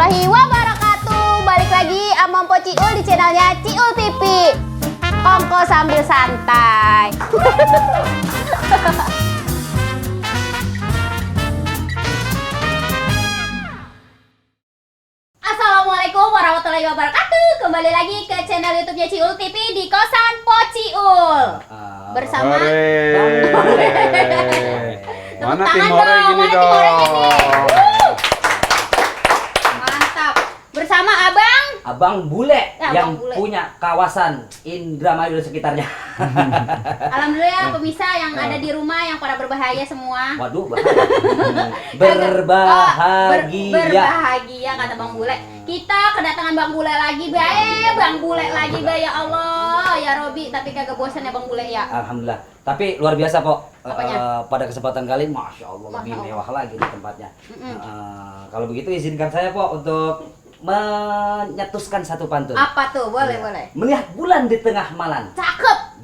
warahmatullahi wabarakatuh. Balik lagi sama Mpo Ciul di channelnya Ciul TV. Kongko sambil santai. Assalamualaikum warahmatullahi wabarakatuh. Kembali lagi ke channel YouTube-nya Ciul TV di kosan Mpo Ciul. Bersama Mana timore gini dong. Mantap. Bersama Abang Bule Ya, yang Abang Bule. punya kawasan Indramayu dan sekitarnya. Alhamdulillah pemirsa yang ada di rumah yang pada berbahaya semua. Waduh, berbahagia. Berbahagia kata Bang Bule. Kita kedatangan Bang Bule lagi, bae. Bang Bule lagi, bae. Ya Allah, ya Robi, tapi kagak bosan ya Bang Bule ya. Alhamdulillah. Tapi luar biasa kok. Apanya? Pada kesempatan kali ini, Masya Allah, lebih Masya Allah. mewah lagi di tempatnya. Kalau begitu izinkan saya Pok untuk menyetuskan satu pantun. Apa tuh? Boleh, Iya. boleh. Melihat bulan di tengah malam, Cakep.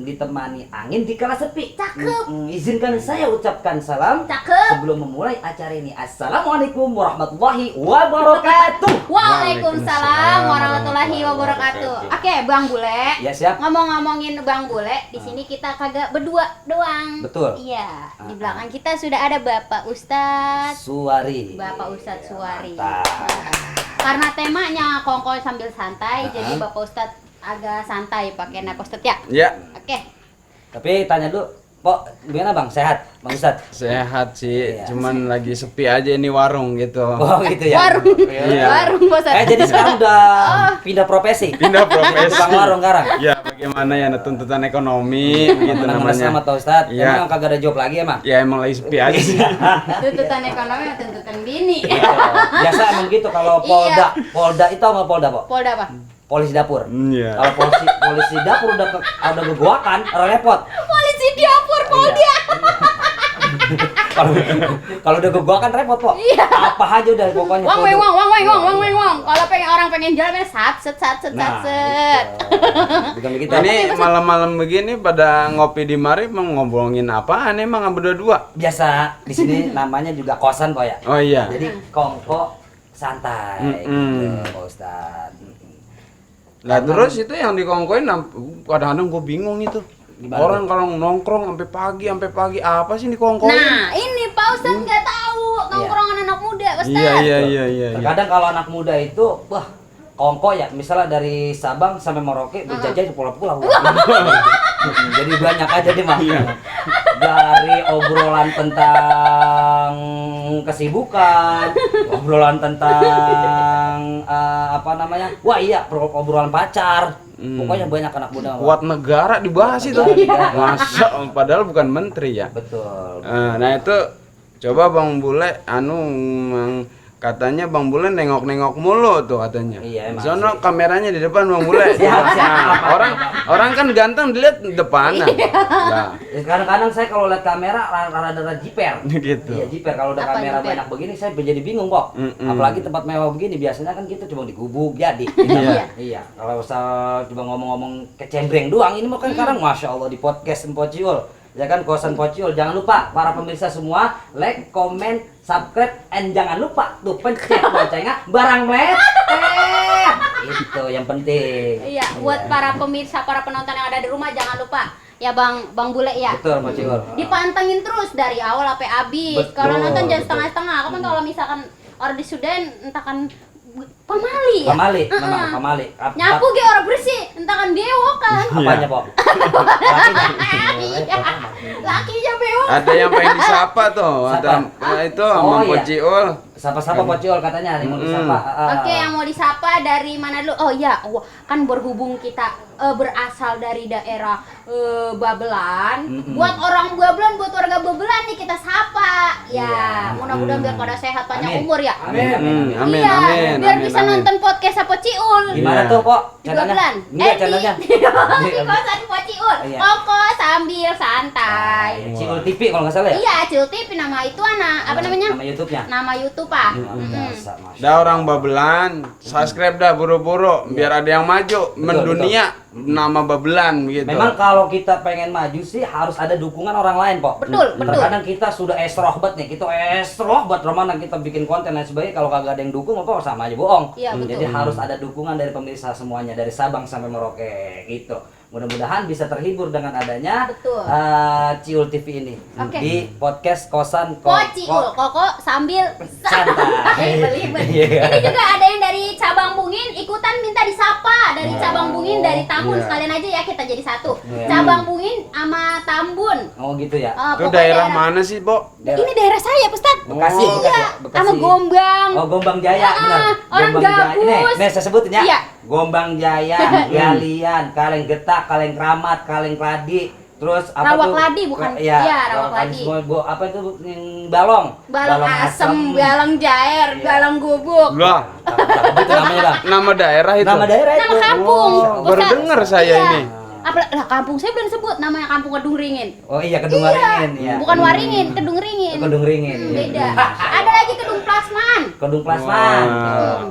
ditemani angin di kala sepi. Cakep. Izinkan saya ucapkan salam Cakep. sebelum memulai acara ini. Assalamualaikum warahmatullahi wabarakatuh. Waalaikumsalam warahmatullahi wabarakatuh. Oke, Bang Bule. Ya siap. Ngomong-ngomongin Bang Bule, di sini kita kagak berdua doang. Betul. Iya, di belakang kita sudah ada Bapak Ustadz. Suwari. Bapak Ustadz Suwari. Mantap. Karena temanya kongko sambil santai, jadi Bapak Ustadz agak santai pakai nakostet ya. Ya, Oke. Tapi tanya dulu, Pok, gimana Bang? Sehat, Bang Ustadz? sehat sih. Iya. Cuman lagi sepi aja ini warung gitu. Oh gitu ya. Warung. Iya. Warung Pak Ustadz. Jadi sekarang udah pindah profesi. Pindah profesi. Bang warung sekarang. Ya, bagaimana ya tuntutan ekonomi begitu namanya. Sama Pak Ustadz. Iya. Emang kagak ada job lagi emang? Ya emang lagi sepi aja sih. Tuntutan ekonomi, tuntutan bini. Biasa emang gitu kalau Iya. Polda itu sama Polda, Pok? Polda apa? Polisi dapur. Iya. Kalau polisi dapur udah gegoakan, repot. Polisi dapur Polda. Kalau udah gegoakan repot, Pok. Iya. Apa aja udah pokoknya. Wang kudu. weng wang wang weng wang wang weng wang. Kalau orang pengen jalan sat set sat set Nah, sat set. gitu. Bukan begitu. Ini malam-malam begini pada ngopi di mari mau ngobrolin apaan emang berdua? Biasa di sini namanya juga kosan, Pak ya. Oh iya. Jadi kongko santai gitu, Pak Ustad. Nah terus itu yang dikongkoin kadang-kadang gue bingung itu. Gimana Orang kalau nongkrong sampai pagi apa sih dikongkoin? Nah, ini Pak Ustadz nggak tahu nongkrongan anak muda, Ustadz. Iya. Terkadang kalau anak muda itu, wah, kongko ya, misalnya dari Sabang sampai Merauke berjajah di pulau-pulau. Jadi banyak aja deh mah. Dari obrolan tentang kesibukan, obrolan tentang apa namanya? Wah iya, obrolan pacar. Pokoknya banyak anak muda. Buat negara dibahas itu. Negara. Masa padahal bukan menteri ya. Betul. Nah itu coba Bang Bule katanya Bang Bule nengok-nengok mulu tuh katanya. Iya, emang Sono sih. kameranya di depan Bang Bule. Siap. Nah, orang kan ganteng dilihat depanan. Nah, Kadang-kadang saya kalau lihat kamera rada-rada jiper. gitu. Iya jiper, kalau udah Apa kamera jiper? banyak begini saya menjadi bingung kok. Apalagi tempat mewah begini biasanya kan kita cuma digubuk jadi. Iya. Iya. Kalau usah coba ngomong-ngomong kecembreng doang, ini mah kan sekarang Masya Allah di podcast Mpo Ciul. Ya kan kosan Mpo Ciul. Jangan lupa para pemirsa semua like, comment, subscribe, and jangan lupa tuh pencet loncengnya barang meletet. Itu yang penting. Iya, buat para pemirsa, para penonton yang ada di rumah jangan lupa ya Bang Bule ya. Betul Mpo Ciul. Dipantengin terus dari awal sampai habis. Betul, Kalau nonton jangan betul. setengah-setengah. Kan kalau misalkan orang di Sudan entahkan pamali ya. Pamali, memang pamali. Nyapu ge orang bersih, entahkan bewok kan. Apanya, Pok? Iya. Lakinya bewok. Ada yang pengen disapa tuh. Siapa? Itu sama Oh, Mpo iya. Ciul. Sapa-sapa Mpo Ciul katanya, yang mau disapa. Oke, yang mau disapa dari mana dulu? Oh iya, kan berhubung kita berasal dari daerah Babelan. Buat orang Babelan, buat warga Babelan nih kita sapa. Ya, Iya. mudah-mudahan biar pada sehat panjang Amin. umur ya. Amin. Amin, Iya, amin, biar amin, bisa amin. nonton podcast apa Ciul. Gimana Iya. tuh, Pok? Di Babelan. Enggak, channelnya. Di kosan Po Ciul. Iya. Koko sambil santai. Ciul TV kalau nggak salah ya? Iya, Ciul TV nama itu apa namanya? Nama YouTube-nya. Nama YouTube ah. Biasa, Masya Dah orang Babelan, subscribe dah buru-buru biar ada yang maju mendunia. nama babelan gitu. Memang kalau kita pengen maju sih harus ada dukungan orang lain, Pok. Betul, betul. Terkadang kita sudah esroh banget nih, kita esroh buat Romana, kita bikin konten dan sebagainya, kalau kagak ada yang dukung apa sama aja bohong. Iya, betul. Jadi harus ada dukungan dari pemirsa semuanya, dari Sabang sampai Merauke gitu. Mudah-mudahan bisa terhibur dengan adanya Betul. Ciul TV ini Oke. di podcast kosan Ciul, koko sambil santai. belibet. Iya. Ini juga ada yang dari Cabang Bungin ikutan minta disapa dari Cabang Bungin, dari Tambun, Iya. sekalian aja ya kita jadi satu. Iya. Cabang Bungin sama Tambun. Oh gitu ya. Itu Pokoknya daerah mana sih, Bo? Ini daerah saya, Ustaz. Bekasi, Oh. Bekasi, Iya, Bekasi. sama Gombang. Oh, Gombang Jaya, benar. orang Gombang Jaya. gabus. Nih, saya sebutin ya. Iya. Gombang Jaya, Galian, Kaleng Getak, Kaleng Kramat, Kaleng Kladi, terus apa Rawak tuh? Ladi bukan? Iya, Iya, Rawak Ladi. Semua apa itu yang balong? Balong asem, balong jair, Iya. balong gubuk. Lah, Itu namanya, Bang. nama daerah itu. Nama daerah itu. Nama kampung. Oh, baru Ustaz. denger saya Iya. ini. Lah kampung saya belum sebut namanya Kampung Kedung Ringin. Oh iya, Kedung Waringin ya. Bukan Waringin, Kedung Ringin. Kedung Ringin. iya. Beda. Ada lagi Kedung Plasman. Kedung Plasman. Wah.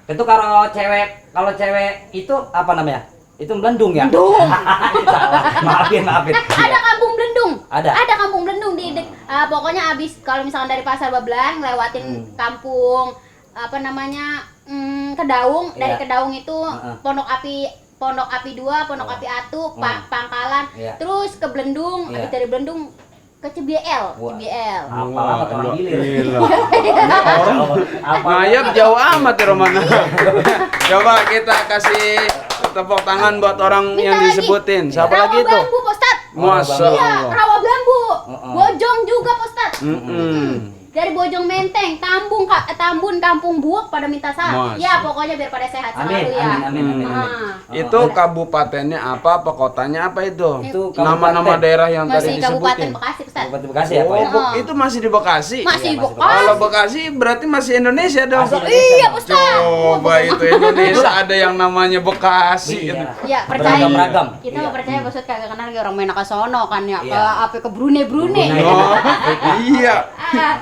Itu kalau cewek itu apa namanya? Itu Belendung ya? Belendung. Salah. Maafin. Ada Kampung Belendung. Ada. Ada Kampung Belendung pokoknya abis kalau misalkan dari Pasar Babelan ngelewatin kampung apa namanya Kedaung. Dari Iya. Kedaung itu Heeh. Pondok Api 2, Pondok Api 1, Pangkalan, Iya. terus ke Belendung, Iya. habis dari Belendung ke CBL. Wah. CBL. Apa amat orang gilir. Gila. Apa? Ngayap jauh amat ya Romana. Coba kita kasih tepuk tangan buat orang yang lagi. disebutin. Siapa Rawa lagi itu? Bambu, Pak Ustaz. Masya Iya, Allah. Rawa Bambu. Heeh. Bojong juga, Pak Ustaz. Dari Bojong Menteng, Tambun, Kampung Buuk pada minta Mas. salam. Ya, pokoknya biar pada sehat Amin, selalu ya. amin. Ah. Itu kabupatennya apa kotanya apa itu? Itu Nama-nama kabupaten. daerah yang Masih tadi Kabupaten disebutin. Bekasi, Ustaz. Kabupaten Bekasi ya, Pak ya? Oh, itu masih di Bekasi. Masih Iya, masih Bekasi. Kalau Bekasi berarti masih Indonesia dong. Masih Indonesia. Iya, Pak Ustaz. Coba itu Indonesia ada yang namanya Bekasi. Iya. Ya, percaya. Beragam-ragam. Kita Iya. mah percaya Pak Ustaz kagak kenal orang main ke sono kan ya. Iya. Ke Brunei. Brunei. Oh, iya. Ah.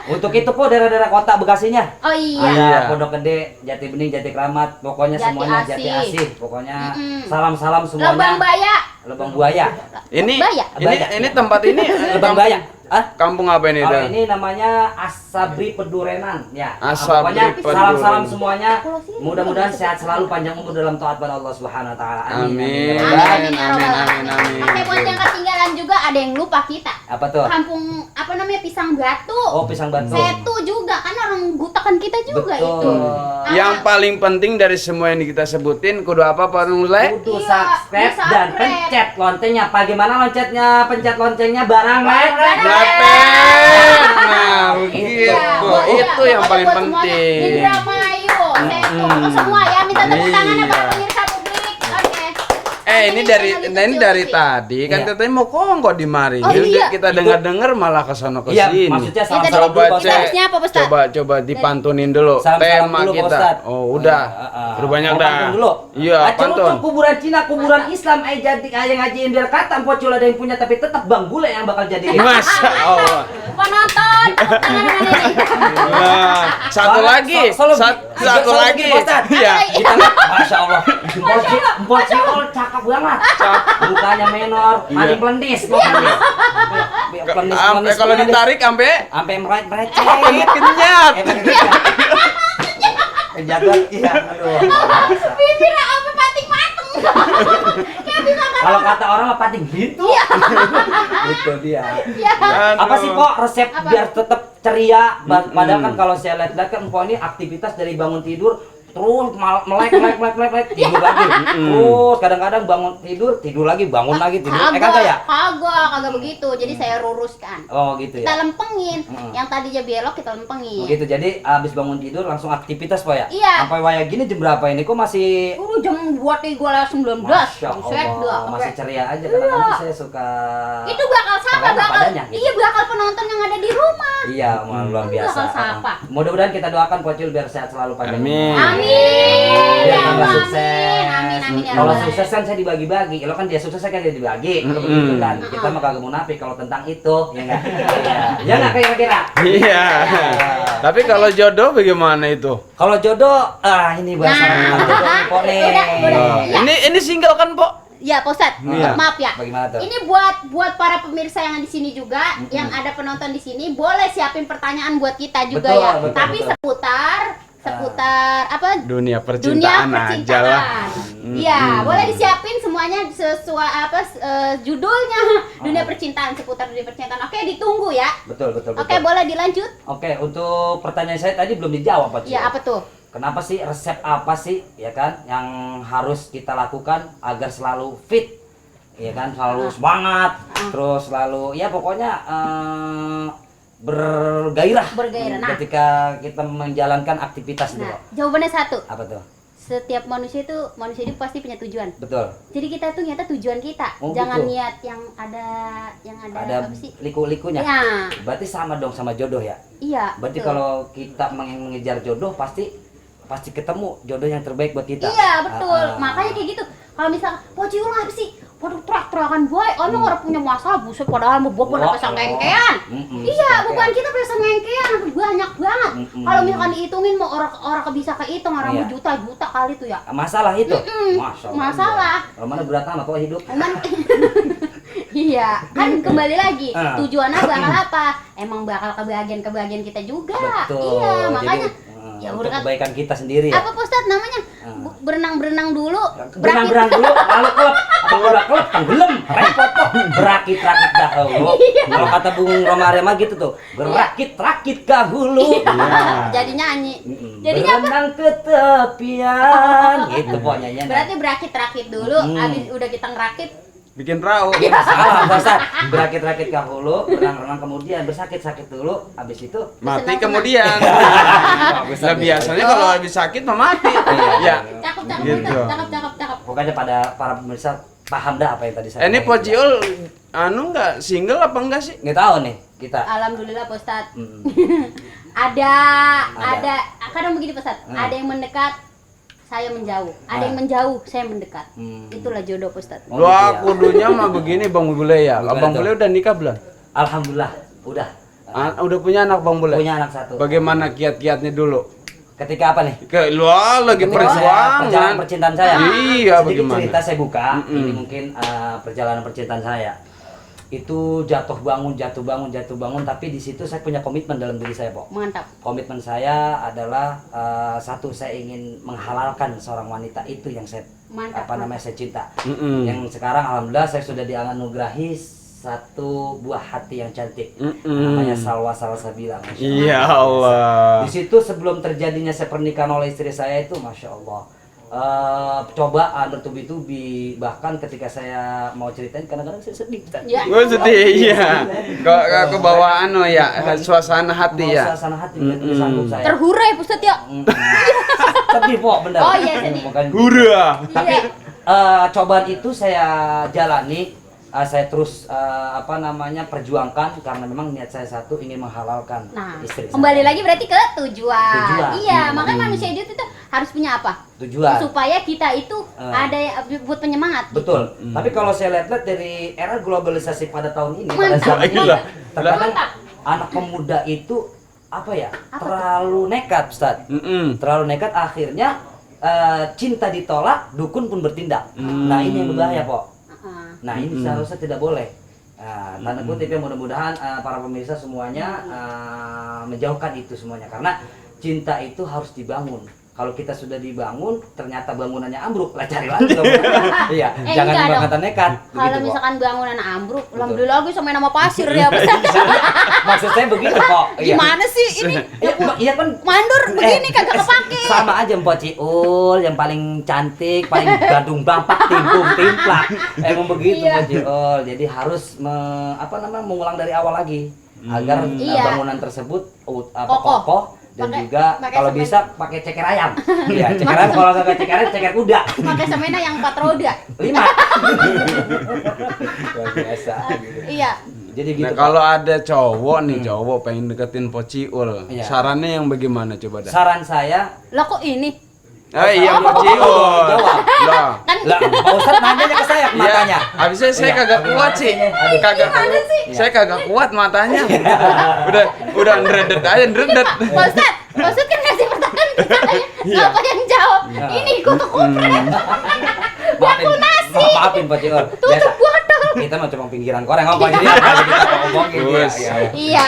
Untuk itu po daerah-daerah kota Bekasinya. Oh iya. Ada Iya. Pondok Gede, Jati Bening, Jati Kramat, pokoknya Jati semuanya Asih. Jati Asih. Pokoknya Mm-mm. salam-salam semuanya. Lebang Baya. Lebang Buaya. Ini Baya. ini tempat ini Lebang Baya. Ah? kampung apa ini? Kalau Dan? ini namanya Asabri Pedurenan ya. Asabri Pokoknya Pedurenan. salam-salam semuanya. Kalau sini Mudah-mudahan belum sehat selalu, panjang umur dalam taat pada Allah Subhanahu wa taala. Amin. Ya Rabbal. Amin, ya Rabbal alamin. Oke, buat yang ketinggalan juga ada yang lupa kita. Apa tuh? Kampung apa namanya Pisang Batu. Oh, Pisang Batu. Setu juga kan orang gutakan kita juga Betul. itu. Yang paling penting dari semua yang kita sebutin kudu apa Pak Nulai? Kudu Iya, subscribe di dan subscribe. pencet loncengnya. Bagaimana loncengnya? Pencet loncengnya barang Gaten. Nah, begitu. Iya, Itu yang pokoknya paling buat semuanya. penting. Indramayu, Setu, semua ya minta tepuk tangannya para pemirsa publik. Oke. Ini dari tadi kan Iya. katanya mau kongko di mari. Oh, iya. Kita dengar-dengar malah ke sono ke Iya, sini. maksudnya Kita salam-salam Coba dulu, Pak cek. Ustaz. Harusnya apa, Pak Ustaz? Coba dipantunin dulu Salam-salam tema dulu, Pak kita. Ustaz. Oh, udah. Berbanyak Mau dah. pantun dulu. Iya, pantun. Untuk kuburan Cina, kuburan Islam, jadi yang ngajiin biar kata Empocul ada yang punya tapi tetap Bang Bule yang bakal jadi. Masya Allah. Penonton, tepuk tangan ini. Nah, satu lagi. Satu lagi. Iya. Kita lihat, Masya Allah. Empocul cakep banget. Mukanya menor, paling pelendis. Pelendis. Kalau ditarik sampai sampai merecet. kenyat. Kejagat, iya. Aduh. Bibirnya apa pating mateng. Kayak bisa kan. Kalau kata orang mah pating gitu. Itu dia. Ya. Apa sih kok resep Apa? biar tetap ceria? Padahal kan kalau saya lihat-lihat kan Mpok ini aktivitas dari bangun tidur terus melek tidur lagi. Terus kadang-kadang bangun tidur lagi, bangun lagi tidur. Kagak ya? Kagak begitu. Jadi saya luruskan. Oh gitu Kita ya. lempengin. Yang tadinya belok kita lempengin. Begitu. Jadi abis bangun tidur langsung aktivitas Pak ya? Iya. Sampai waya gini jam berapa ini? Kok masih Jam buat nih gua 19. Masya Buset, Allah, gua. masih ceria aja. Kadang-kadang saya suka. Itu bakal sapa, Keren bakal padanya, gitu. iya bakal penonton yang ada di rumah. Iya, luar biasa. Bakal sapa. Mudah-mudahan kita doakan Pocul biar sehat selalu panjang. Amin. umur. Amin. Biar Ya tambah Allah, sukses. amin ya Kalau Rabbal sukses kan saya dibagi-bagi. Kalau kan dia sukses saya kan dia dibagi. Kalau begitu kan. Kita mah kagak munafik kalau tentang itu, ya enggak? Ya enggak kira-kira? Iya. Tapi kalau jodoh bagaimana itu? Kalau jodoh, ini bahasa Nah. jodoh nih, Pok nih. Udah. Oh, Iya. ini single kan, Pok? Ya, Pak Ustadz, Iya. maaf ya. Bagaimana tuh? Ini buat para pemirsa yang di sini juga, yang ada penonton di sini, boleh siapin pertanyaan buat kita juga Betul, ya. betul, Tapi betul. seputar apa? Dunia Dunia percintaan aja lah. percintaan. Iya, boleh disiapin semuanya sesuai judulnya dunia percintaan, seputar dunia percintaan. Oke, ditunggu ya. Betul. Oke, boleh dilanjut? Oke, untuk pertanyaan saya tadi belum dijawab, Pak Cio. Iya, apa tuh? Kenapa sih, resep apa sih ya kan yang harus kita lakukan agar selalu fit, ya kan, selalu semangat, terus selalu ya pokoknya bergairah Bergairah. Nah. ketika kita menjalankan aktivitas itu. Nah, Pak. jawabannya satu. Apa tuh? Setiap manusia hidup pasti punya tujuan. Betul. Jadi kita tuh nyata tujuan kita. Oh, Jangan gitu. niat yang ada Ada apa sih? liku-likunya. Ya. Berarti sama dong sama jodoh ya. Iya. Berarti betul. kalau kita mengejar jodoh pasti ketemu jodoh yang terbaik buat kita. Iya, betul. Ah, ah. Makanya kayak gitu. Kalau misalkan, Ciul apa sih? Waduh, terak-terakan boy. Emang orang punya masalah busuk padahal mau buat Wah, apa sangkengkean. Iya, bukan kita bisa ngengkean, banyak banget. Kalau misalkan dihitungin mau orang bisa kehitung orang Iya. juta-juta kali tuh ya. Masalah itu. Masya Allah. Masalah. Kalau mana berat amat kok hidup. Cuman iya, kan kembali lagi tujuannya bakal apa? Emang bakal kebahagiaan kita juga. Betul. Iya, makanya Jadi, ya untuk udah kan. kebaikan kita sendiri ya. Apa Pak Ustadz namanya? Berenang-berenang dulu. Berenang dulu, lalu klub. Apa udah klub tenggelam, repot kok. Berakit-rakit dahulu. Iya. Kalau kata Bung Roma Arema gitu tuh, berakit-rakit dahulu. Jadi nyanyi. Jadinya apa? Berenang ke tepian. Gitu pokoknya. Berarti berakit-rakit dulu, habis udah kita ngerakit. Bikin perahu. Ya, salah bahasa. Berakit-rakit dahulu, berenang-renang kemudian, bersakit-sakit dulu, habis itu Mati Senang-senang. kemudian. Lah biasanya kalau habis sakit mah mati. Ya. Cakep, Gitu. cakep. pokoknya pada para pemirsa paham dah apa yang tadi saya Ini omongin. Pociul enggak single apa enggak sih? Nggak tahu nih kita. Alhamdulillah Pak Ustadz. Mm. Ada kadang begini Pak Ustadz, ada yang mendekat, saya menjauh. Ada yang menjauh, saya mendekat. Itulah jodoh Pak Ustadz. Oh, Doa gitu ya. kudunya mah begini Bang Bule ya. Gimana Bang tuh? Bule udah nikah belum? Alhamdulillah udah Udah punya anak Bang Bule? punya anak satu. Bagaimana kiat-kiatnya dulu? Ketika apa nih? Lu lagi Ketika perjalanan perjuangan. percintaan saya. Iya, Sedikit bagaimana? cerita saya buka. Ini mungkin perjalanan percintaan saya. Itu jatuh bangun, tapi di situ saya punya komitmen dalam diri saya, Pok. Mantap. Komitmen saya adalah satu, saya ingin menghalalkan seorang wanita itu yang saya Mantap, saya cinta. Mm-mm. Yang sekarang alhamdulillah saya sudah dianugerahi satu buah hati yang cantik. Mm-mm. Namanya Salwa Salsabila. Masya Allah. Iya Allah. Di situ sebelum terjadinya saya pernikahan oleh istri saya itu, masya Allah, cobaan bertubi-tubi. Bahkan ketika saya mau ceritain, kadang-kadang saya sedih. Ustaz. Ya. Gue sedih, iya. Ke bawaan ya, suasana hati Mau ya. suasana hati begitu sanggup saya. Terhurai Pak Ustadz ya. Sedih, Pok, bener. Oh, iya, sedih. Bukan. Hura. Tapi Iya. cobaan itu saya jalani. Saya terus perjuangkan karena memang niat saya satu, ingin menghalalkan Nah, istri saya. kembali lagi berarti ke tujuan. Tujuan. Iya, makanya manusia hidup itu harus punya apa? Tujuan. Supaya kita itu ada yang buat penyemangat. Betul. Tapi kalau saya lihat dari era globalisasi pada tahun ini, pada Mantap. zaman ini, Gila. terkadang Mantap. anak pemuda itu terlalu nekat, Ustaz. Terlalu nekat, akhirnya cinta ditolak, dukun pun bertindak. Nah, ini yang berbahaya, Pok. Nah, ini seharusnya tidak boleh. Tanda kutip ya, mudah-mudahan para pemirsa semuanya menjauhkan itu semuanya, karena cinta itu harus dibangun. Kalau kita sudah dibangun, ternyata bangunannya ambruk, lah cari lagi dong. Iya, jangan enggak banget dong. nekat. Kalau begitu, Pok. misalkan bangunan ambruk, alhamdulillah gue sama nama pasir ya. Pak. Maksud saya begitu, Pok. Iya. Gimana sih ini? Iya kan Mandur begini kagak kepake. sama aja Mpok Ciul yang paling cantik, paling gadung bampak, timpung timplak. Emang begitu Iya. Mpok Ciul. Jadi harus mengulang dari awal lagi agar Iya. bangunan tersebut Kokoh. kokoh dan Pakai- juga pakai kalau semen. bisa pakai ceker ayam. Iya, ceker ayam, kalau nggak ceker ayam, ceker kuda. Pakai semena yang 4 roda. 5. Luar biasa. Iya. Jadi gitu. Nah Pak. kalau ada cowok nih, cowok pengen deketin Pociul, Iya. sarannya yang bagaimana coba dah? Saran saya, Lah kok ini? Iya Pak Ciol. Jawab. Lah. Lah, Pak Ustadz nanyanya ke saya matanya. Habisnya saya Iya. kagak kuat sih. Kagak Gimana sih? Saya kagak kuat matanya. Udah ngeredet aja, ngeredet. Pak Ustadz kan ngasih pertanyaan ke saya. Apa yang jawab? Ini gua kekupret. Bakul nasi. Maafin Pak Ciol. Tutup botol. Kita mau cuma pinggiran koreng ngomong jadi kita ngomongin. Wes. Iya.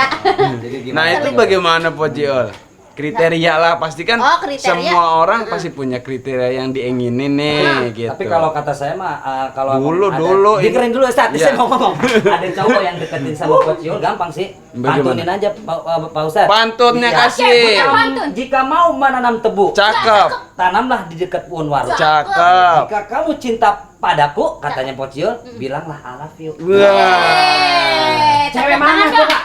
Jadi gimana? Nah, itu bagaimana Pak Ciol? Kriteria lah, pasti kan Oh, kriteria. semua orang pasti punya kriteria yang diinginin nih gitu. Tapi kalau kata saya mah kalau Dulu, dengerin dulu Ustaz, Iya. saya mau ngomong. Ada cowok yang deketin sama Coach Yul gampang sih. Bagaimana? Pantunin aja Pak Ustaz. Pantunnya Iya. kasih. Pantun. Jika mau menanam tebu, Cakep. tanamlah di dekat pohon waru. Cakep. Jika kamu cinta padaku, katanya Coach Yul, bilanglah I love you. Wah. Cewek mana Tangan coba?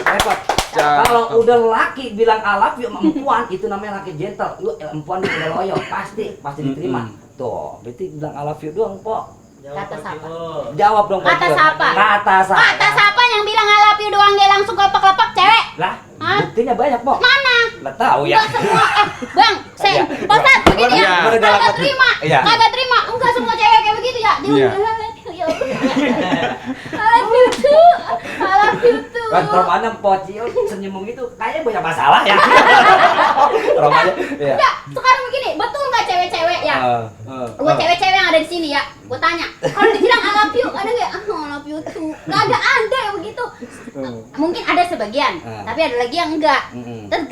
Repot. Kalau udah laki bilang I love you sama empuan, itu namanya laki gentle. Lu empuan dia udah loyal, pasti diterima. Tuh, berarti bilang I love you doang, Pok. Kata siapa? Jawab dong, Pak. Kata siapa? Kata saya. Kata siapa yang bilang I love you doang dia langsung kelepek-kelepek cewek? Lah, Hah? buktinya banyak, Pok. Mana? Lah tahu ya. Enggak semua. Bang, Iya. Pak Ustadz begini ya. Iya. Kagak terima. Iya. Kagak terima. Enggak semua cewek kayak begitu ya. Dia Iya. bilang, I love you, ya Allah. I love you too. I love you too. Kan Romana Pocil senyum gitu, kayaknya banyak masalah ya. Romanya, iya. Ya, sekarang begini, betul nggak cewek-cewek ya? Buat cewek-cewek yang ada di sini ya, gue tanya, kalau dibilang I love you, ada nggak? I love you too. Nggak ada yang begitu. Mungkin ada sebagian, tapi ada lagi yang enggak.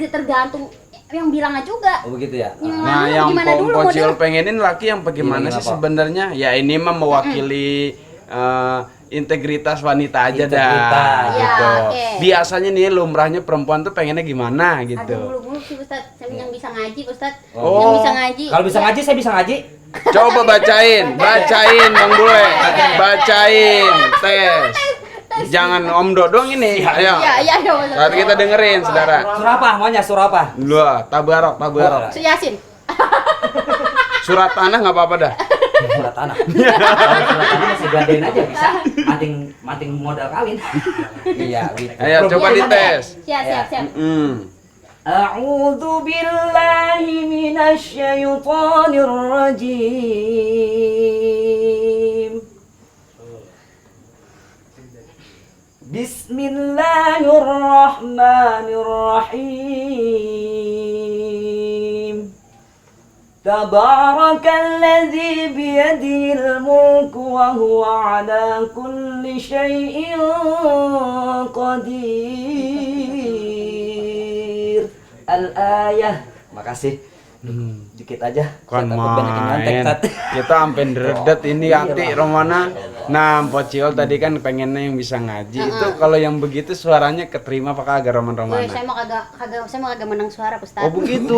Tergantung yang bilangnya juga. Oh begitu ya. Nah, Lalu yang gimana dulu Pak Ciol model? pengenin laki yang bagaimana Gimana, sih Pak? sebenarnya? Ya ini mah mewakili integritas wanita aja Integritas. dah Ya, gitu. oke. Biasanya nih lumrahnya perempuan tuh pengennya gimana Ada gitu. mulu-mulu sih Ustadz, saya yang bisa ngaji Ustadz. Oh. Yang bisa ngaji. Kalau bisa Ya. ngaji, saya bisa ngaji. Coba bacain Bang Bule. Bacain tes. Jangan Om Dodong ini. Ayo. Iya, Saat kita dengerin, saudara. Surah apa? Maunya surah apa? Dua, tabarok. Yasin. Surat tanah nggak apa-apa dah. Surat tanah. Kalau surat tanah masih gadein aja bisa. Manting modal kawin. Iya, gitu. Ayo coba dites. Siap. A'udzu billahi minasyaitonir rajim. Bismillahirrahmanirrahim. Tabarakalladzi biyadihil mulku wa huwa ala kulli syai'in qadir. Al-ayah. Makasih. Dikit aja. Kan Saya takut banyak yang nyontek, main. Tat. Kita sampai deredet ini Iya, anti Bang. Romana. Nah, Pak Ciol tadi kan pengennya yang bisa ngaji. Itu kalau yang begitu suaranya keterima apa kagak Romana? Saya mau kagak menang suara Ustadz. Oh begitu.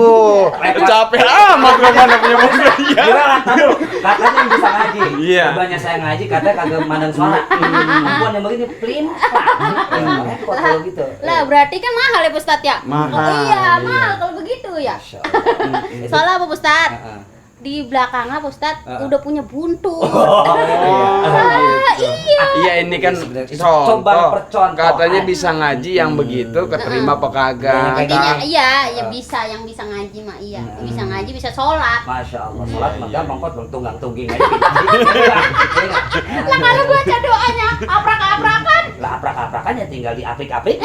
Capek amat Romana punya mobil. Kira rata dulu. Katanya yang bisa ngaji. Iya. Banyak saya ngaji, katanya kagak mandang suara. Perempuan yang begini pelin. Repot kalau gitu. Lah berarti kan mahal ya Ustadz ya? Mahal, Oh, iya, iya. mahal kalau begitu ya. Masya Allah. Soalnya apa Ustadz? Heeh. Di belakangnya Ustadz udah punya buntut. Iya ini kan Itu contoh. percontohan. Katanya bisa ngaji yang begitu keterima apa kagak. Intinya Kan? iya, ya bisa yang bisa ngaji mah iya. Yang bisa ngaji bisa sholat. Masya Allah, sholat mah gampang kok tunggang tungging aja. Lah kalau baca doanya aprak-aprakan. Lah aprak-aprakannya tinggal di aplik-aplik.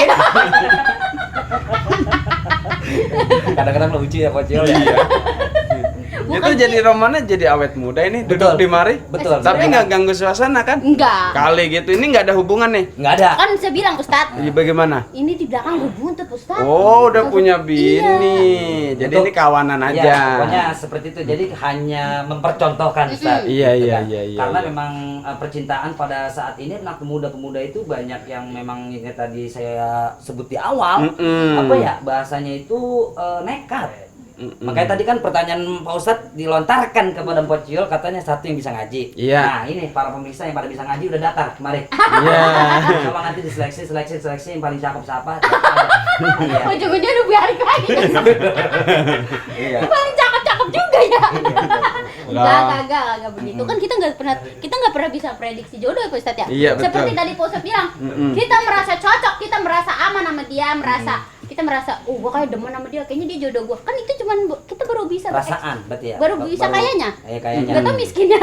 Kadang-kadang lucu ya Kocil ya. Itu jadi Romana jadi awet muda ini duduk Betul. di mari. Betul. Tapi nggak ganggu suasana kan? Enggak. Kali gitu ini nggak ada hubungan nih. Nggak ada. Kan saya bilang Ustadz, Jadi bagaimana? ini di belakang gue buntut Ustadz. Oh, udah punya Iya. bini. Jadi Untuk- ini kawanan Ya, aja. pokoknya seperti itu. Jadi hanya mempercontohkan Ustaz. Iya, Gitu iya, kan. iya, iya, Karena iya. memang percintaan pada saat ini anak pemuda-pemuda itu banyak yang memang ini tadi saya sebut di awal. Apa ya bahasanya itu nekat. Makanya tadi kan pertanyaan Pak Ustadz dilontarkan kepada Mpok Ciol katanya satu yang bisa ngaji. Iya. Nah ini para pemirsa yang pada bisa ngaji udah daftar kemari. Iya. Coba nanti diseleksi yang paling cakep siapa. Iya. Ujung-ujungnya udah balik lagi. Iya. Paling cakep-cakep juga ya. Lah. Enggak begitu. Kan kita nggak pernah bisa prediksi jodoh ya Pak Ustadz ya. Iya, betul. Seperti tadi Pak Ustadz bilang, kita merasa cocok, kita merasa aman sama dia, merasa kita merasa, gua kayak demen sama dia, kayaknya dia jodoh gua. Kan itu cuman kita baru bisa Perasaan berarti ya. baru bisa kayaknya. Kayaknya. Gak tau miskinnya.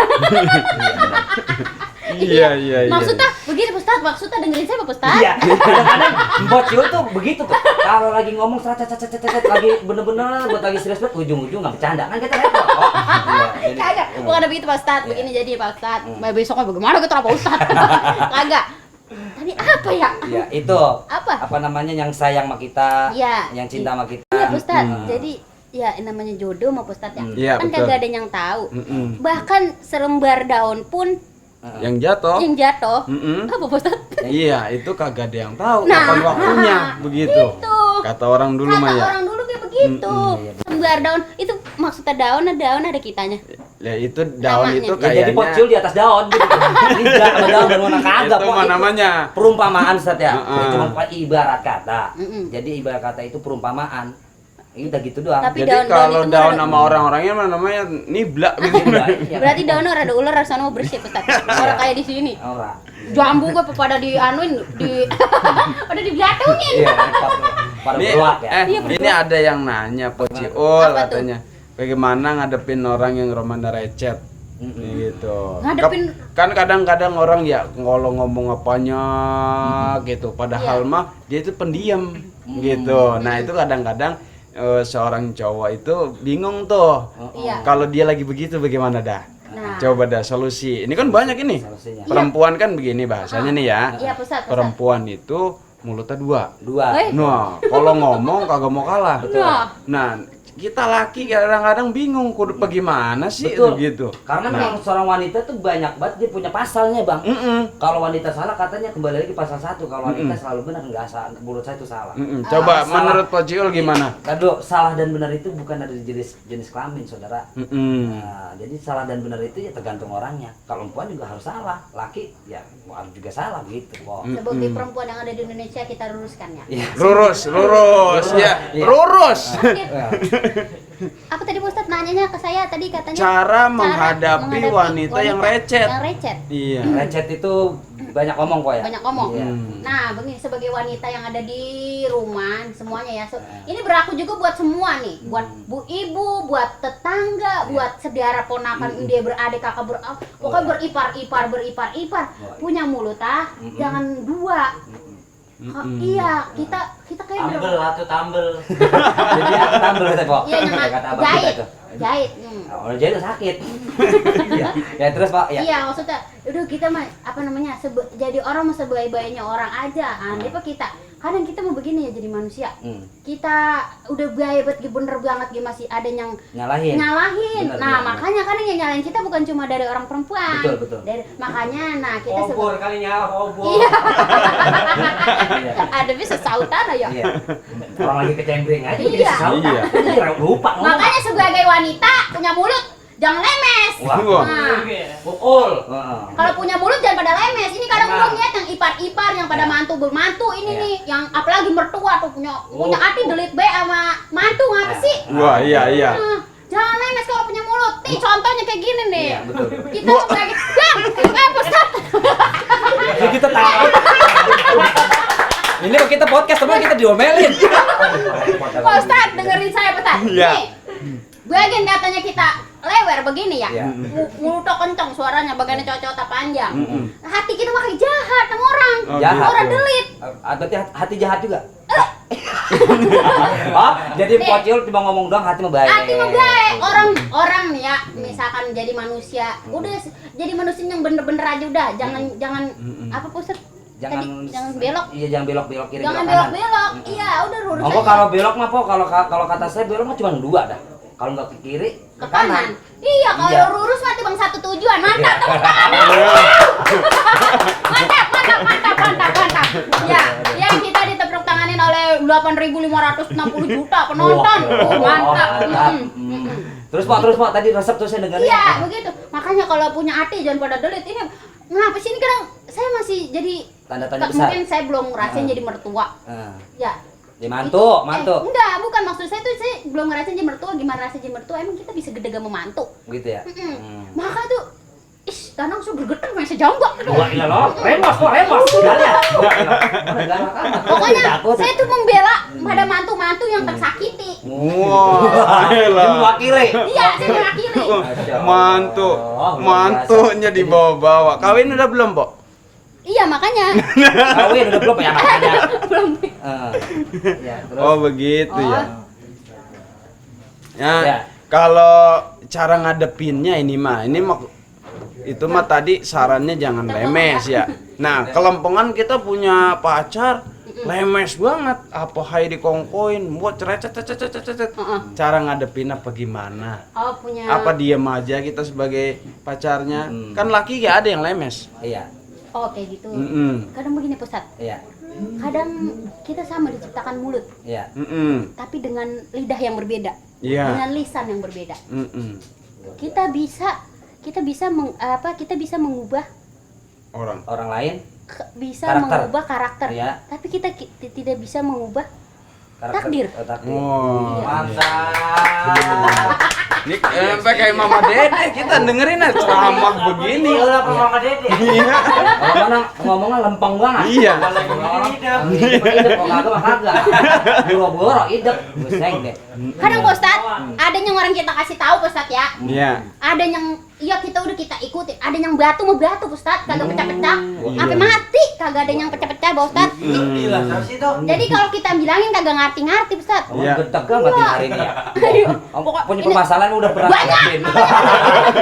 Iya. Maksudnya begitu Ustaz, maksudnya dengerin saya Pak Ustaz. Iya. Kadang-kadang bocil tuh begitu tuh. Kalau lagi ngomong lagi bener-bener buat lagi serius banget ujung-ujung nggak bercanda kan kita repot. Kagak, bukan begitu Pak Ustaz. Begini jadi Pak Ustaz. Besoknya bagaimana kita Pak Ustaz? Kagak. Tadi apa ya? Iya, itu. Apa namanya yang sayang sama kita, Iya. yang cinta sama kita. Iya Pak Ustaz. Jadi ya namanya jodoh sama Pak Ustaz ya. Iya, Kan betul. kagak ada yang tahu. Bahkan selembar daun pun Yang jatuh. apa Pak Ustaz? Iya, itu kagak ada yang tahu Nah, kapan waktunya begitu. Itu. Kata orang dulu mah ya. Orang dulu kayak begitu. Selembar daun itu maksudnya daun ada kitanya. Ya itu daun Namanya. itu Ya, jadi kayaknya bocil di atas daun gitu. Tidak sama daun dan mana kagak. itu Pok. mah namanya. Perumpamaan Ustaz ya. Heeh. Cuma ibarat kata. Mm-mm. Jadi ibarat kata itu perumpamaan. Ini udah gitu doang. Tapi Jadi daun-daun kalau itu daun ada- sama orang-orangnya mah namanya niblak gitu. Iya. Berarti daunnya ada ular sana mau bersih Ustaz. Orang kayak di sini. Ora. Jambu gua pada dianuin pada dijatuhin. Iya, pada Ini, beruak ya. Iya, ini ada yang nanya Pociul Apa tuh? katanya. Bagaimana ngadepin orang yang romanda recet? Gitu. Ngadepin- Kan kadang-kadang orang ya kalau ngomong apanya gitu. Padahal Iya. mah dia itu pendiam gitu. Nah, itu kadang-kadang seorang cowok itu bingung tuh. Iya. Kalau dia lagi begitu bagaimana dah? Nah. Coba dah solusi. Ini kan banyak ini. Solusinya. Perempuan kan begini bahasanya nih ya. Iya, Ustaz. Perempuan itu mulutnya dua. Dua. Nah, kalau ngomong kagak mau kalah. Nah. Nah, kita laki kadang-kadang bingung kudu bagaimana sih Betul. itu gitu. Karena Nah. memang seorang wanita tuh banyak banget dia punya pasalnya, Bang. Mm-mm. Kalau wanita salah katanya kembali lagi pasal 1. Kalau wanita selalu benar enggak salah. Menurut saya itu salah. Mm-mm. Coba Salah. menurut Pociul gimana? Kado salah dan benar itu bukan dari jenis kelamin, Saudara. Mm-mm. Nah, jadi salah dan benar itu ya tergantung orangnya. Kalau perempuan juga harus salah, laki ya harus juga salah gitu. Kok. Sebagai perempuan yang ada di Indonesia kita luruskan ya. Iya. Lurus ya, Iya. lurus. Oke. Ya. Apa tadi Pak Ustaz nanyanya ke saya tadi katanya? Cara menghadapi wanita yang recet. Yang recet. Iya. Recet itu banyak ngomong kok ya. Banyak ngomong. Iya. Nah, begini sebagai wanita yang ada di rumah semuanya ya. Ini berlaku juga buat semua nih, buat bu ibu, buat tetangga, buat saudara ponakan dia beradik kakak pokoknya beripar-ipar. Punya mulut jangan dua. Iya, kita kayak tambel. Jadi aku tambel kata kok. Iya, Kata nyengat, abang kita jahit. itu. Jahit. Orang jahit itu sakit. Iya. Ya terus Pak, ya. Iya, maksudnya, udah kita mah apa namanya? Jadi orang mah sebaik-baiknya orang aja. Andai Pak kita, kadang kita mau begini ya jadi manusia. Kita udah baik bener banget masih ada yang Nyalahin. Bener, Bener. makanya kadang yang nyalain kita bukan cuma dari orang perempuan. Betul. Makanya, nah kita kali nyala obor. Iya. Iya. Ada bisa sautan ya. Iya. Orang lagi kecembreng aja Iya. jadi sautan. Iya. Iya, lupa ngomong. Makanya sebagai wanita punya mulut jangan lemes. Wah. Nah, Pukul. Heeh. kalau punya mulut jangan pada lemes. Ini kadang Nah. belum lihat yang ipar-ipar, yang pada mantu bermantu ini Iya. nih, yang apalagi mertua tuh punya hati delit be sama mantu ngapa sih? Wah, iya. Nah, jangan lemes kalau punya mulut. Nih contohnya kayak gini nih. Iya, betul. Kita sebagai Ustaz. Ini kita takut. Ini kita podcast teman kita diomelin. Pak Ustaz, dengerin saya Pak Ustaz. Iya. Nih, bagian katanya kita lewer begini ya. Iya. Mulutnya kencang suaranya, bagiannya cocok panjang. Hati kita makin jahat sama orang. Oh, Jahat. Orang delit. Berarti hati jahat juga. Oh, jadi Nih. Pociul cuma ngomong doang hati mah baik. Hati mah baik. Orang nih ya, misalkan jadi manusia, udah jadi manusia yang bener-bener aja udah. Jangan apa Pak Ustaz? Tadi, jangan belok. Iya, jangan belok kiri. Jangan belok kanan. belok-belok. Iya, udah lurus Oh, aja. kalau belok mah Po, kalau kata saya belok mah cuma 2 dah. Kalau nggak ke kiri, Ke kanan. Iya, kalau Iya. lurus mati bang satu tujuan. Mantap, Iya. tepuk tangan. Mantap. Ya, kita ditepuk tanganin oleh 8.560 juta penonton. Mantap. Terus Pak, tadi resep tuh saya dengar. Iya, begitu. Makanya kalau punya hati jangan pada delit. Ini ngapa sih ini kadang saya masih jadi Tanda tanya besar. mungkin saya belum ngerasain jadi mertua. Ya. Di mantu. Enggak, bukan maksud saya tuh saya belum ngerasain jadi mertua. Gimana rasanya jadi mertua? Emang kita bisa gede sama mantu. Gitu ya. Maka tuh Danang sudah gergetan main sejambak. Wah, iya loh. Remos. Galak. Galak amat. Pokoknya Takut. saya tuh membela pada mantu-mantu yang tersakiti. Wah, Ini elah. mewakili. Iya, saya mewakili. Mantunya dibawa-bawa. Kawin udah belum, Pok? Iya, makanya. Kawin udah belum ya makanya. Belum. Ya, terus. Oh, begitu ya. Ya. Ya, kalau cara ngadepinnya ini mah itu mah tadi sarannya jangan lemes ya. Nah, kelempengan kita punya pacar lemes banget, apa hai dikongkoin, buat cerecet. Cara ngadepin apa gimana? Oh, punya. Apa diem aja kita sebagai pacarnya? Kan laki gak ada yang lemes. Iya. Oh, kayak gitu. Kadang begini, Pusat. Iya. Kadang kita sama diciptakan mulut, Iya. tapi dengan lidah yang berbeda. Iya. Dengan lisan yang berbeda. Kita bisa mengubah Orang lain bisa Karakter. mengubah karakter. Iya. Tapi kita tidak bisa mengubah karakter. Takdir. Takdir. Oh, Mantap. ini sampai kayak Mama Dede kita dengerin aja ceramah begini. Iya, Mama Dede. Iya. Orang ngomongnya lempeng banget. Iya. Kagak. Buru-buru idep. Buseng deh. Kadang Pak Ustadz, ada yang orang kita kasih tahu Pak Ustadz ya. Iya. Ada yang kita udah kita ikutin. Ada yang batu mau batu Pak Ustadz, kagak pecah-pecah. Iya. Sampai mati kagak ada yang pecah-pecah Pak Ustadz. Jadi kalau kita bilangin kagak ngerti-ngerti Pak Ustadz. Iya. Gedeg banget hari ini ya. Pokok- Punya ini- permasalahan udah pernah Banyak. hadapin.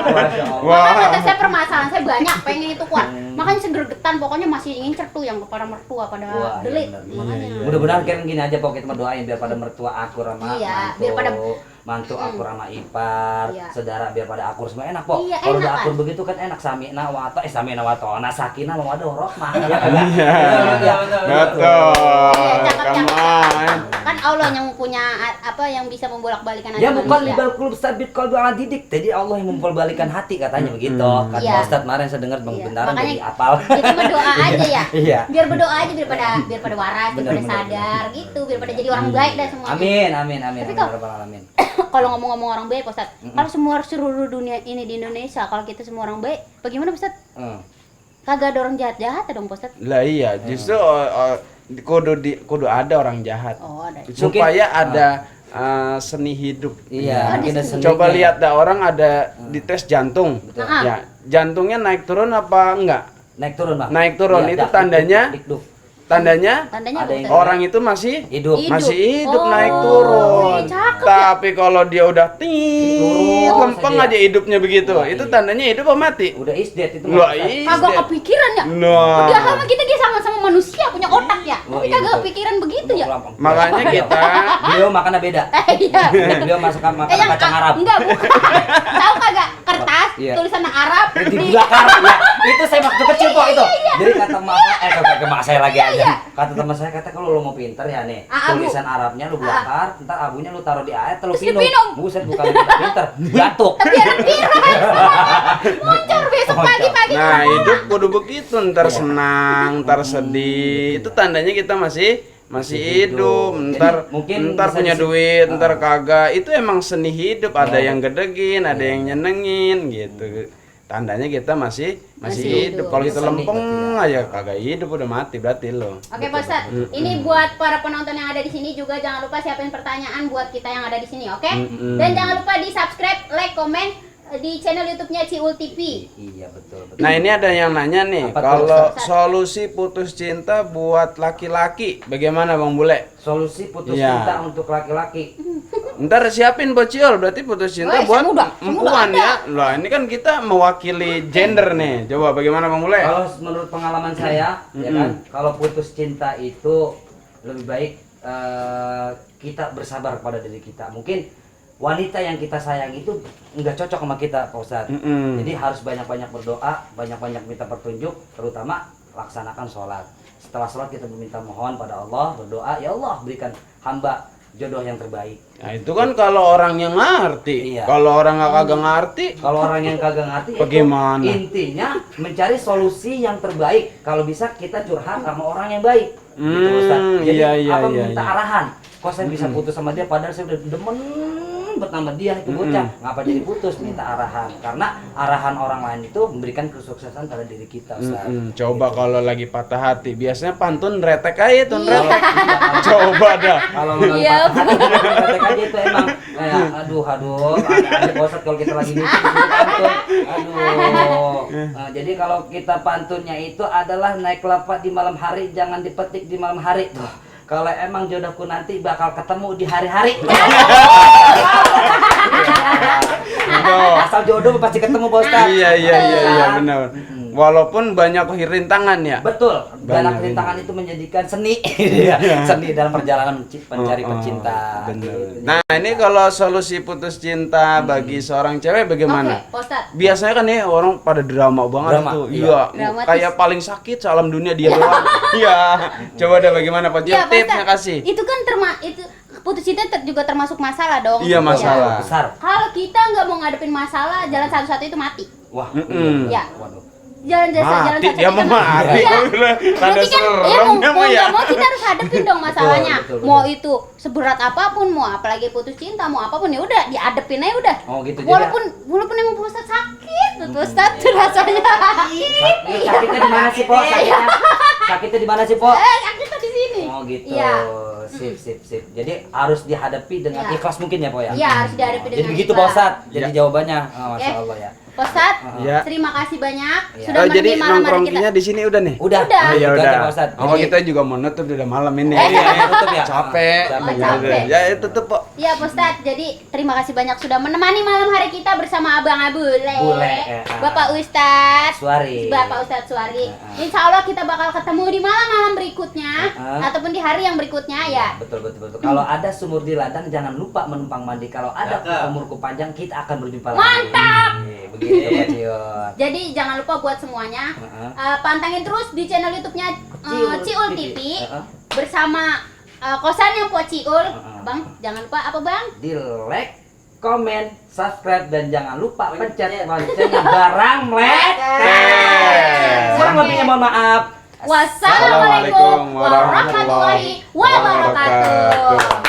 Masya Allah. Wah. Makanya saya permasalahan saya banyak pengen itu kuat. Makanya segergetan pokoknya masih ngincer tuh yang kepada mertua pada Wah, delit. iya benar. Makanya. Mudah-mudahan kayak gini aja pokoknya kita doain biar pada mertua akur sama Iya, mantu, biar pada- mantu akur sama ipar, Iya. saudara biar pada akur semua enak pok. Iya, Kalau udah enak, akur kan? begitu kan enak samina wato, sakinah mawaddah warahmah. Ya kagak? Iya. Iya. Betul. Iya, cakep, Kamu cakep. Kan Allah yang punya yang bisa membolak-balikan hati Ya bukan manusia. libal kulub sabit qalbi ala didik. Jadi Allah yang membolak-balikan hati katanya begitu. Kata Iya. Ustaz kemarin saya dengar Bang Iya, Bentaran makanya jadi apal. Kita berdoa aja ya. Iya. Biar berdoa aja biar pada waras, Bener, biar pada bener, sadar gitu, biar pada jadi orang baik dah semuanya. Amin. Tapi Amin kok- rabbal alamin. Kalau ngomong-ngomong orang baik, Pak Ustadz, kalau semua seluruh dunia ini di Indonesia, kalau kita semua orang baik, bagaimana Pak Ustadz? Kagak ada orang jahat-jahat dong Pak Ustadz? Lah iya, justru kudu ada orang jahat. Oh, ada. Supaya ada seni hidup. Iya, mungkin ada Coba seninya. lihat dah orang ada di tes jantung. Betul. Ya, jantungnya naik turun apa enggak? Naik turun, Bang. Naik turun, Iya, itu dak, tandanya? dikduk. Tandanya Tandanya Ada apa, yang Ustadz? orang itu masih Hidup. masih hidup Oh, naik turun. cakep ya. Tapi kalau dia udah tit Lurus lempeng aja. aja hidupnya begitu. Wah, Itu iya. tandanya hidup apa mati? Udah isdet itu. Wah, Bang. Kagak kepikiran ya? Nah, Padahal mah kita sama-sama manusia punya otak ya. Oh, Tapi iya, kagak betul. kepikiran begitu ya. makanya kita Beliau makannya beda. Iya. Beliau makan yang kacang Arab. Enggak, bukan. Tahu kagak? Kertas Iya. tulisan Arab Dibakar ya. Itu saya waktu kecil kok itu. Jadi kata mak ke mak saya lagi aja. Iya. Kata teman saya kata kalau lo mau pinter ya nih, Abu. tulisan Arabnya lu bakar, ntar abunya lu taruh di air, terus Terus minum. diminum. Buset bukan pinter, batuk. Tapi orang viral. Muncul besok pagi-pagi. nah hidup kudu begitu, ntar senang, ntar sedih. Itu tandanya kita masih hidup. Ntar Jadi, mungkin ntar bisa punya disi- duit, ntar kagak. Itu emang seni hidup. Ada yang gedegin, ada Iya. yang nyenengin gitu. Tandanya kita masih Masih hidup. hidup. Kalau kita Seni lempeng berarti aja kagak hidup, udah mati berarti lo. Oke Pak Ustadz, ini buat para penonton yang ada di sini juga jangan lupa siapin pertanyaan buat kita yang ada di sini, oke? Dan jangan lupa di subscribe, like, komen di channel YouTube-nya Ciul TV. Iya betul betul. Nah ini ada yang nanya nih, Apa tuh, kalau Ustaz? solusi putus cinta buat laki-laki, bagaimana Bang Bule? Solusi putus Iya. cinta untuk laki-laki. Ntar siapin bociol, berarti putus cinta Oh, buat semudah perempuan ada. ya. Lah ini kan kita mewakili gender nih. Coba bagaimana Bang Bule? Kalau menurut pengalaman saya, ya kan, kalau putus cinta itu lebih baik kita bersabar kepada diri kita. Mungkin wanita yang kita sayang itu nggak cocok sama kita, Pak Ustadz. Jadi harus banyak-banyak berdoa, banyak-banyak minta petunjuk, terutama laksanakan sholat. Setelah sholat kita meminta mohon pada Allah, berdoa, ya Allah berikan hamba jodoh yang terbaik. Nah itu kan kalau orang yang ngerti. Iya. Kalau orang nggak kagak ngerti, Kalau orang yang kagak ngerti, itu Bagaimana? intinya mencari solusi yang terbaik. Kalau bisa kita curhat sama orang yang baik. Gitu, Ustaz. Jadi iya, iya, apa iya, minta iya. arahan. Kok saya bisa putus sama dia padahal saya udah demen buat nama dia itu bocah. Ngapa jadi putus? Minta arahan. Karena arahan orang lain itu memberikan kesuksesan pada diri kita, Ustaz. Coba kalau lagi patah hati, biasanya pantun retek aja tuh, Iya. retek. Coba dah. Kalau lagi Iya, patah hati, retek aja itu emang kayak aduh, ada bosan kalau kita lagi pantun. Aduh. Nah, jadi kalau kita pantunnya itu adalah naik kelapa di malam hari, jangan dipetik di malam hari. Tuh. Kalau emang jodohku nanti bakal ketemu di hari-hari. Asal jodoh pasti ketemu, Pak Ustaz. Iya, benar. Walaupun banyak rintangan ya. Betul. Banyak Banyak rintangan itu menjadikan seni. Seni dalam perjalanan mencari pecinta. Bener. Gitu. Nah, ini kalau solusi putus cinta bagi seorang cewek bagaimana? Oke, Pak Ustadz. Biasanya kan nih orang pada drama banget Drama, tuh. iya. Iya, Dramatis. kayak paling sakit sealam dunia dia doang. Iya. Coba deh bagaimana Pak? Iya, Pak Tipsnya Ustadz. kasih. Itu kan itu putus cinta juga termasuk masalah dong. Iya, masalah. Besar. Kalau kita nggak mau ngadepin masalah, jalan satu-satu itu mati. Wah. Ya. Waduh. Jalan Mati, satu-satu dia mau mati. Iya. Tanda Berarti kan, serem ya dia mau mah ya. nggak mau kita harus hadepin dong masalahnya. Betul. Mau itu seberat apapun, mau apalagi putus cinta, mau apapun ya udah dihadepin aja udah. Oh gitu. Jadi Walaupun emang Pak Ustadz sakit, Pak Ustadz tuh rasanya. sakitnya di mana sih, Po? Sakitnya di mana sih, Po? Sakitnya di sini. Oh gitu. Iya. Sip. Jadi harus dihadapi dengan Iya. ikhlas mungkin ya, Po ya? Iya, harus dihadapi dengan Jadi begitu, ikhlas. Pak Ustadz. Jadi Ya. jawabannya. Oh, Masya Oke. Allah ya. Pak Ustadz, Ya. terima kasih banyak Iya. sudah Jadi menemani malam hari kita. nongkrongnya di sini udah nih. Udah. Udah. Oh, ya Gitu aja, udah. Pak Ustadz. Oh, Jadi- kita juga mau nutup udah malam ini. Iya, tutup ya. Capek. Oh, capek. Ya, tutup, Pak. Ya Pak Ustadz, jadi terima kasih banyak sudah menemani malam hari kita bersama Abang Abule, Bule, Bapak Ustadz Suari. Bapak Ustadz Suari. Insya Allah kita bakal ketemu di malam-malam berikutnya ataupun di hari yang berikutnya ya. Betul. Kalau ada sumur di ladang jangan lupa menumpang mandi. Kalau ada umurku panjang kita akan berjumpa lagi. Mantap. Begitu, Pak Cion. Jadi jangan lupa buat semuanya pantengin terus di channel YouTube-nya Ciul TV bersama kosannya Po Ciul. Bang, jangan lupa apa Bang? Di like, komen, subscribe dan jangan lupa pencet loncengnya barang meletek. Kurang lebihnya mohon maaf. Wassalamualaikum warahmatullahi wabarakatuh.